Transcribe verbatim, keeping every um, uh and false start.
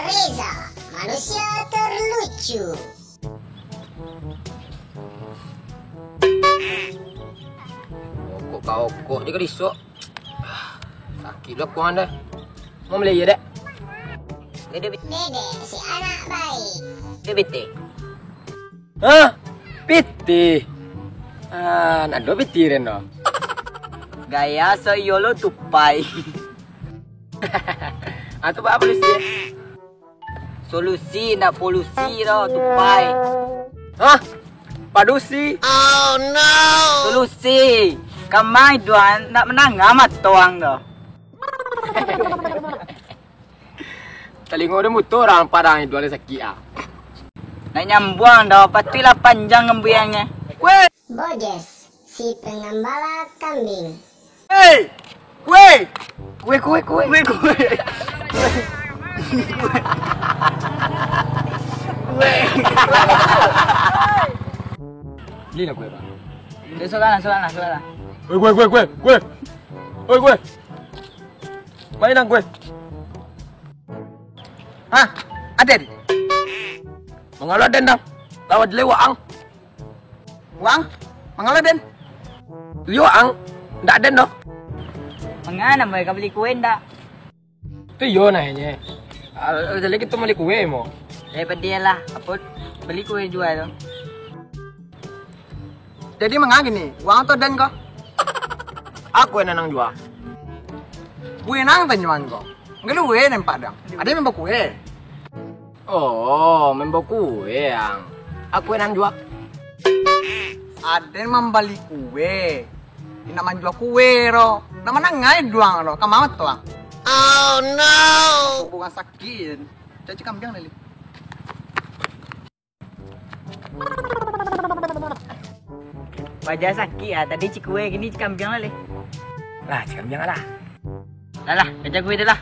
Reza, manusia terlucu. Okok ka okok je ka disok. Sakik lo kuangan deh. Mau beli aja, Dek? Dede, Dede, si anak baik. Dede, Hah? Pitih? Ah, nak do pitih den do. Gaya so iyo lo tupai. Ah, tu baa polusi? Solusi, ndak polusi do, tupai. Hah? Padusi? Oh no. Solusi. Kamai duan ndak mandanga mato ang do. Talingo den buto urang padang iduang den sakik ah. Nak nyambuang do, patuiklah panjang ngambuiangnyo. Weh! Bojes, si pengambala kambing. Hei! Kue! Kue, kue, kue. Kue, kue. Belilah kue, Bang. Sudah lah, sudah lah, sudah lah. Kue, kue, kue, kue, kue. Oi, kue. Mainan kue. Hah? Aden? Mangalo aden dah? Lawan jelek waang. Waang? Mangalo aden? Liok ang, ndak aden doh. Mangana boy ka bali kue ndak? Tu iyo nainyo. Ah, jadi kito bali kue mo. Eh, padialah, apo bali kue jua tu. Jadi manga kini, waang atau aden ko? Aku nan nang jua. Kue nan tanyoan ko. Ngalue nan padang. Aden membawa kue. Oh, membawa kue ang. Aku nan jua. Aden mambali kue. Indak manjua kue ro. Nak manangai duang ro. Ka ma tu ang? Oh no. Urang sakik. Cak kambiang ni. Wajah sakik ah, tadi cikue, kini cikambiang lah leh. Lah, cikambiang lah. Lah, lah, kaja kue tu lah.